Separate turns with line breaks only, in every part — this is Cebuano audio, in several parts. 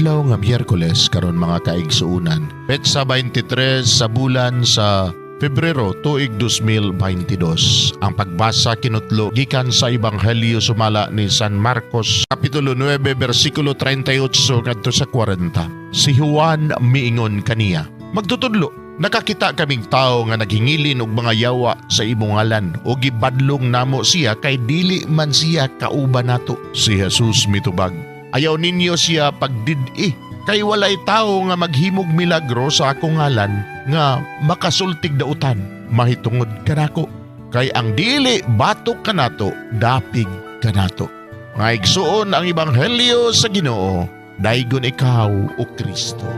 Adlaw nga Miyerkules karon, mga kaigsuunan. Petsa 23 sa bulan sa Pebrero tuig 2022. Ang pagbasa kinutlo gikan sa Ebanghelyo sumala ni San Marcos, kapitulo 9, bersikulo 38 ngadto sa 40. Si Juan miingon kaniya, "Magtutudlo, nakakita kaming tao nga naghingilin og mga yawa sa imong ngalan o gibadlong namo siya kay dili man siya kauban nato." Si Jesus mitubag, "Ayaw ninyo siya pagdid-i kay walay tao nga maghimog milagro sa akong ngalan nga makasultig dautan mahitungod kanako. Kay ang dili batok kanato, dapig kanato." Mga igsuon, ang ebanghelyo sa Ginoo. Daygon ikaw, o Kristo.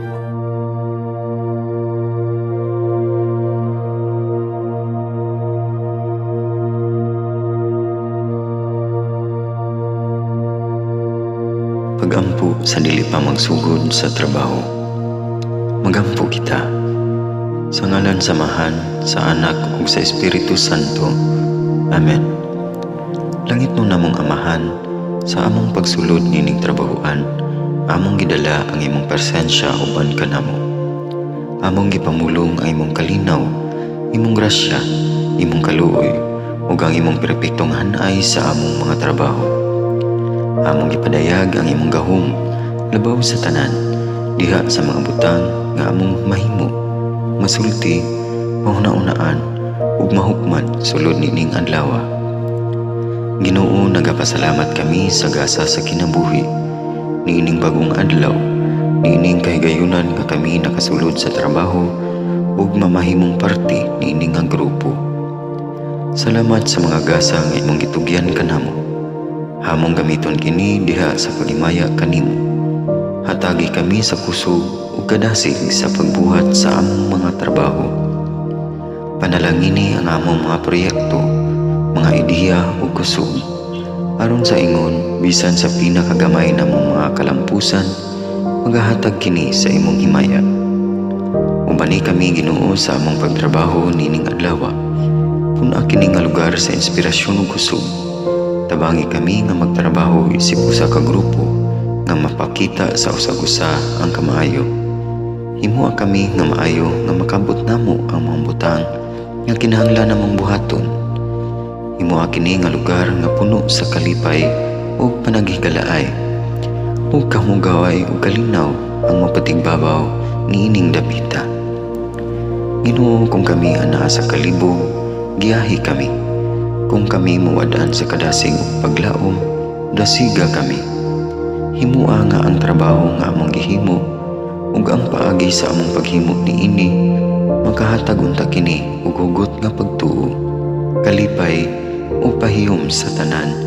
Pagampo sa dili pa magsugod sa trabaho. Magampo kita. Sa ngalan sa Amahan, sa Anak ug sa Espiritu Santo. Amen. Langitnon namong Amahan, sa among pagsulod nining trabahoan, among gidala ang imong presensya uban kanamo. Among gipamulong ang imong kalinaw, imong grasya, imong kaluoy, ug ang imong perpektong hanay sa among mga trabaho. Among gipadayag ang imong gahom labaw sa tanan diha sa mga butang nga among mahimo, masulti, mahuna-unaan ug mahukman sulod nining adlaw. Ginoo, nagapasalamat kami sa gasa sa kinabuhi niining bagong adlaw, niining kahigayunan nga kami nakasulod sa trabaho ug mamahimong parte niini nga grupo. Salamat sa mga gasa nga imong gitugyan kanamo. Among gamiton kini diha sa paghimaya kanimo. Hatagi kami sa kusog ug kadasig sa pagbuhat sa among mga trabaho. Panalangini ang among mga proyekto, mga ideya ug kusog. Aron sa ingon, bisan sa pinakagamay namong mga kalampusan, magahatag kini sa imong himaya. Ubani kami, Ginoo, sa among pagtrabaho nining adlaw. Pun-a kini nga lugar sa inspirasyon ug kusog. Tabangi kami nga magtrabaho isip usa ka grupo nga mapakita sa usag-usa ang kamaayo. Himoa kami nga maayo nga makabot namo ang mga butang nga kinahanglan namong buhaton. Himoa kini nga lugar nga puno sa kalipay ug panaghigalaay, ug kamugaway ug kalinaw ang mapatigbabaw niining dapita. Ginoo, kung kami anaa sa kalibog, giyahi kami. Kung kami muwad-an sa kadasig ug paglaom, dasiga kami. Himoa nga ang trabaho nga among gihimo ug ang paagi sa among paghimo niini makahatag unta kini og hugot nga pagtuo, kalipay ug pahiyom sa tanan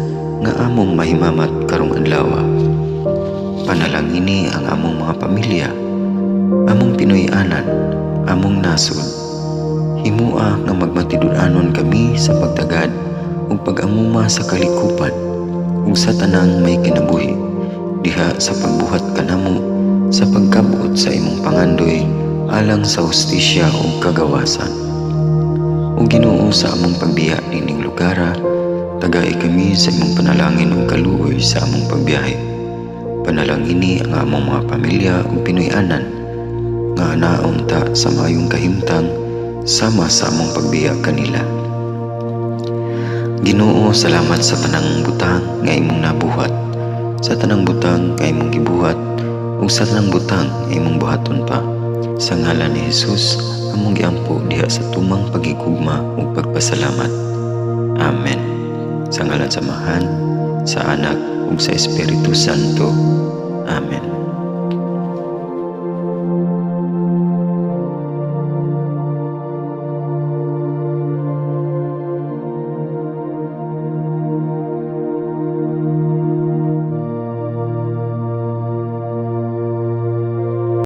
nga among mahimamat karong adlaw. Panalangini ang among mga pamilya, among Pinoy-anan, among nasod. Himoa nga magmatinud-anon kami sa pagtagad ug pag-amuma sa kalikupan ug sa tanang may kinabuhi diha sa pagbuhat kanamo sa pagkabot sa imong pangandoy alang sa hustisya ug kagawasan. O Ginoo, sa among pagbiya nining lugara, tagai kami sa imong panalangin ug kaluoy sa among pagbiyahe. Panalangini ang among mga pamilya ug Pinoy-anan nga anaon ta sa maayong kahimtang sama sa among pagbiya kanila. Ginoo, salamat sa tanang butang nga imong nabuhat, sa tanang butang nga imong gibuhat, ug sa tanang butang nga imong buhaton pa. Sa ngalan ni Jesus, among giampo diha sa tumang pagigugma ug pagpasalamat. Amen. Sa ngalan sa Amahan, sa Anak ug sa Espiritu Santo. Amen.